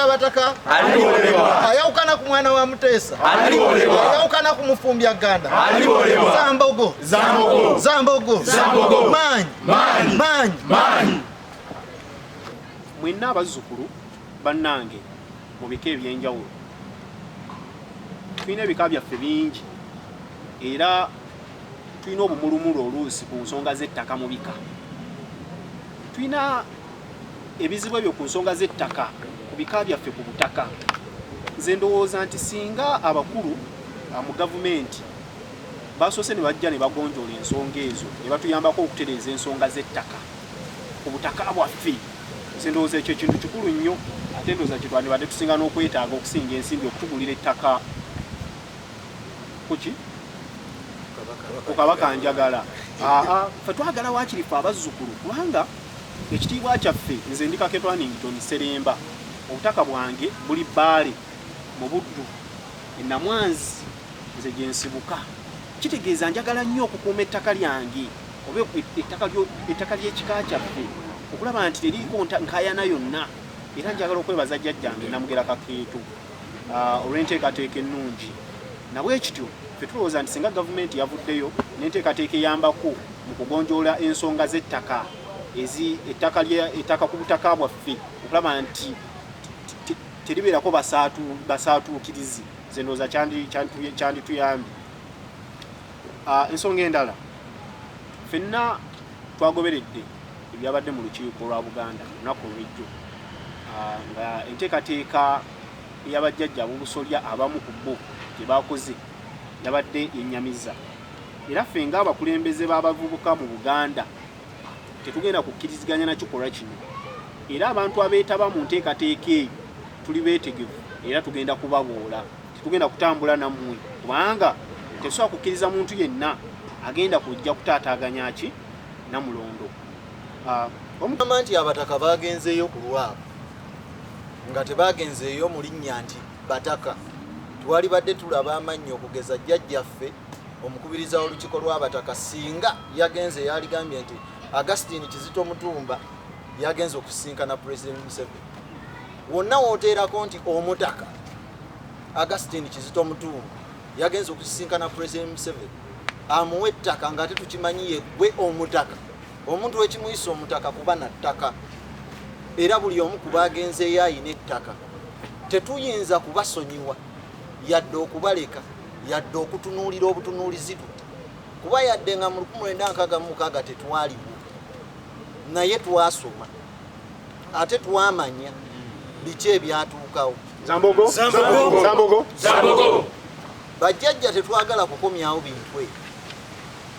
Abataka, ayawukana ku mwana wa Muteesa, ayawukana ku Mufumbya Ganda. Zambogo, Zambogo, maanyi, maanyi. Mwenna abazzukulu bannange mu bika eby'enjawulo, tulina ebika byaffe bingi era tulina obumulumulu oluusi ku nsonga z'ettaka mu bika. Tulina ebizibu ebyo ku nsonga z'ettaka ku bika byaffe ku butaka. Nze ndowooza nti singa abakulu mu gavumenti basoose ne bajja ne bagonjoola ensonga ezo ne batuyambako okutereeza ensonga z'ettaka ku butaka bwaffe, nze ndowooza ekyo ekintu kikulu nnyo, ate ndowooza kye twandibadde tusinga n'okwetaaga okusinga ensimbi okutugulira ettaka kuki ku Kabaka. Njagala aa ffe twagala waakiri ffe abazzukulu, kubanga ekitiibwa kyaffe. Nze ndi Kaketo Anington Seremba, obutaka bwange buli Bbaale mu Buddu Enamwanzi, nze gye nsibuka. Kitegeeza njagala nnyo okukuuma ettaka lyange oba ettaka ly'ekika kyaffe, okulaba nti teriiko nkaayana yonna. Era njagala okwebaza jjajjange Namugera Kakeeto olw'enteekateeka ennungi. Nabwe kityo ffe tulowooza nti singa gavumenti yavuddeyo n'enteekateeka eyambako mu kugonjoola ensonga z'ettaka ezi ettaka ku butaka bwaffe, okulaba nti teribeerako basaatuukirizi, nze ndowooza kyandituyambye. Ensonga endala, ffenna twagoberedde ebyabadde mu Lukiiko lwa Buganda olunaku olwejjo, nga enteekateeka ey'abajjajja ab'obusolya abamu ku bo gye bakoze yabadde yennyamiza. Era ffe ng'abakulembeze b'abavubuka mu Buganda tetugenda kukkiriziganya na kikolwa kino, era abantu abeetaba mu nteekateeka eyo tuli beetegefu era tugenda kubaboola. Tetugenda kutambula nammwe, kubanga tetusobola kukkiriza muntu yenna agenda kujja kutaataaganya ki Namulondo. Omugamba nti abataka bagenzeeyo ku lwabwe, nga tebagenzeeyo mu linnya nti bataka, twalibadde tulaba amannya. Okugeza jjajjaffe omukubiriza w'olukiiko lw'abataka, singa yagenze yaligambye nti Augustine Kizito Mutumba yagenze okusisinkana President Museveni. Wonna wooteerako nti omutaka Augustine Kizito Mutumba yagenze okusisinkana President Museveni amuwa ettaka, ng'ate tukimanyi yeggwe omutaka. Omuntu ekimuyisa omutaka kuba na ttaka, era buli omu ku bagenzeeyo ayina ettaka. Tetuyinza kubasonyiwa yadde okubaleka yadde okutunuulira obutunuulizi tuti, kuba yadde nga mu 1966 tetwaliwo, naye twasoma ate twamanya biki ebyatuukawo. Zambogo. Zambogo. Zambogo. Bajjajja, tetwagala kukomyawo bintu ebyo,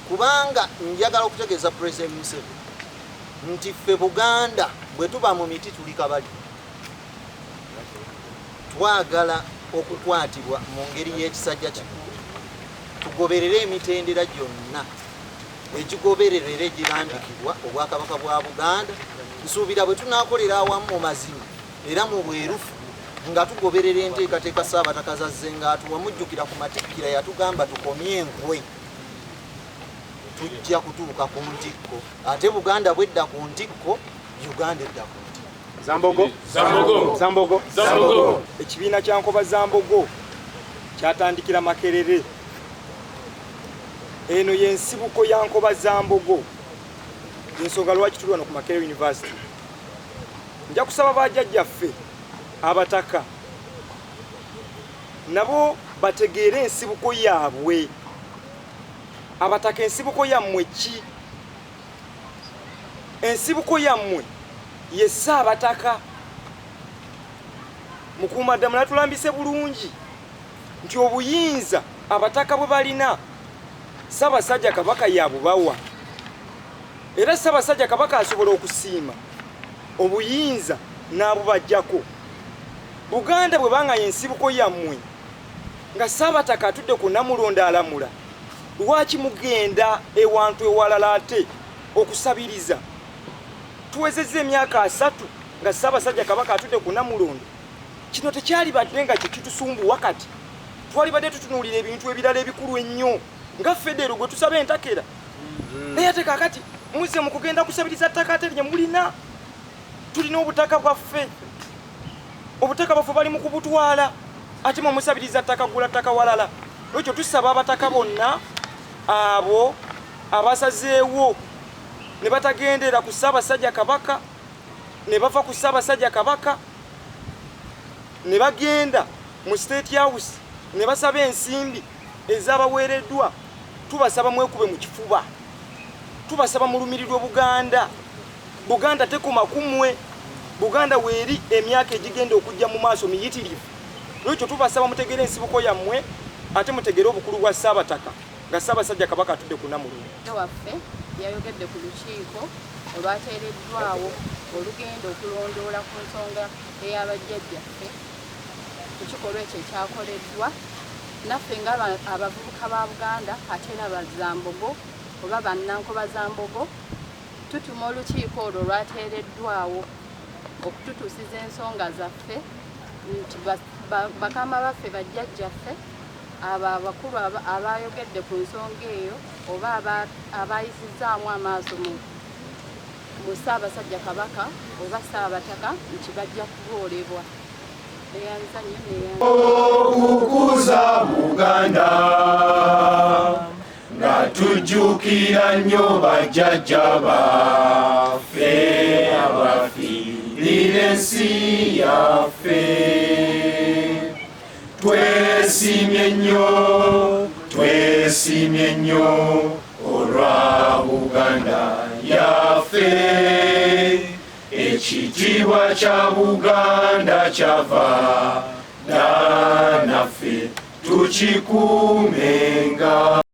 kubanga njagala okutegeeza President Museveni nti ffe Buganda bwe tuba mu miti tuli kabali. Twagala okukwatibwa mu ngeri y'ekisajja kikulu, tugoberere emitendera gyonna egigobererwa era egirambikibwa Obwakabaka bwa Buganda. Nsuubira bwe tunaakolera awamu mu mazima era mu bwerufu nga tugoberera enteekateeka Ssaabataka zazzenga atuwa, mujjukira ku matikkira yatugamba tukomye enkwe, tujja kutuuka ku ntikko. Ate Buganda bwedda ku ntikko, Uganda edda ku ntikko. Zambogo. Zambogo. Zambogo. Zambogo. Ekibiina kya Nkoba Zambogo kyatandikira Makerere. Eno y'ensibuko ya Nkoba Zambogo, ensonga lwaki tuli wano ku Makerere University. Nja kusaba bajjajjaffe abataka nabo bategeere ensibuko yaabwe. Abataka, ensibuko yammwe ki? Ensibuko yammwe ye Ssaabataka. Mukuumaddamula atulambise bulungi nti obuyinza abataka bwe balina, Ssaabasajja Kabaka yabubawa, era Ssaabasajja Kabaka asobola okusiima obuyinza n'abubajjako. Buganda bwe banga y'ensibuko yammwe, nga Ssaabataka atudde ku Namulondo alamula, lwaki mugenda ewantu ewalala ate okusabiriza? Tuwezezza emyaka 30 nga Ssaabasajja Kabaka atudde ku Namulondo. Kino tekyalibadde nga kye kitusumbuwa. Kati twalibadde tutunuulira ebintu ebirala ebikulu ennyo nga federo gwe tusaba entakera, naye ate kaakati muzze mu kugenda kusabiriza ttaka ate lye mulina. Tulina obutaka bwaffe. Obutaka baffe bali mu kubutwala, ate mwe musabiriza ttaka gula ttaka walala. Lwekyo tusaba abataka bonna abo abasazeewo ne batagendera ku Ssaabasajja Kabaka, ne bava ku Ssaabasajja Kabaka ne bagenda mu State House ne basaba ensimbi ezabaweereddwa, tubasaba mwekube mu kifuba, tubasaba mulumirirwe Buganda. Buganda tekoma ku mmwe, Buganda weeri emyaka egigenda okujja mu maaso miyitirivu. Lwekyo tubasaba mutegere ensibuko yammwe ate mutegere obukulu bwa Ssaabataka nga Ssaabasajja Kabaka atudde ku Namulondo. Waffe yayogedde ku lukiiko olwateereddwawo olugenda okulondoola ku nsonga ey'abajjajjaffe ku kikolwa ekyo ekyakoleddwa naffe nga abavubuka ba Buganda ate era Bazzambogo oba Bannankobazambogo. Tutuma olukiiko olwo olwateereddwawo okututuusiza ensonga zaffe nti bakama baffe, bajjajjaffe abo abakulu abayogedde ku nsonga eyo oba abayisizzaamu amaaso mu Ssaabasajja Kabaka oba Ssaabataka nti bajja kuboolebwa. Neyanza nnyo, neyanza. Okukuza Buganda nga tujjukira nnyo bajjajja baffe abafiirira ensi yaffe. Twesiimye nnyo, twesiimye nnyo olwa Buganda yaffe. Ekitiibwa kya Buganda kyava dda naffe tukikuumenga.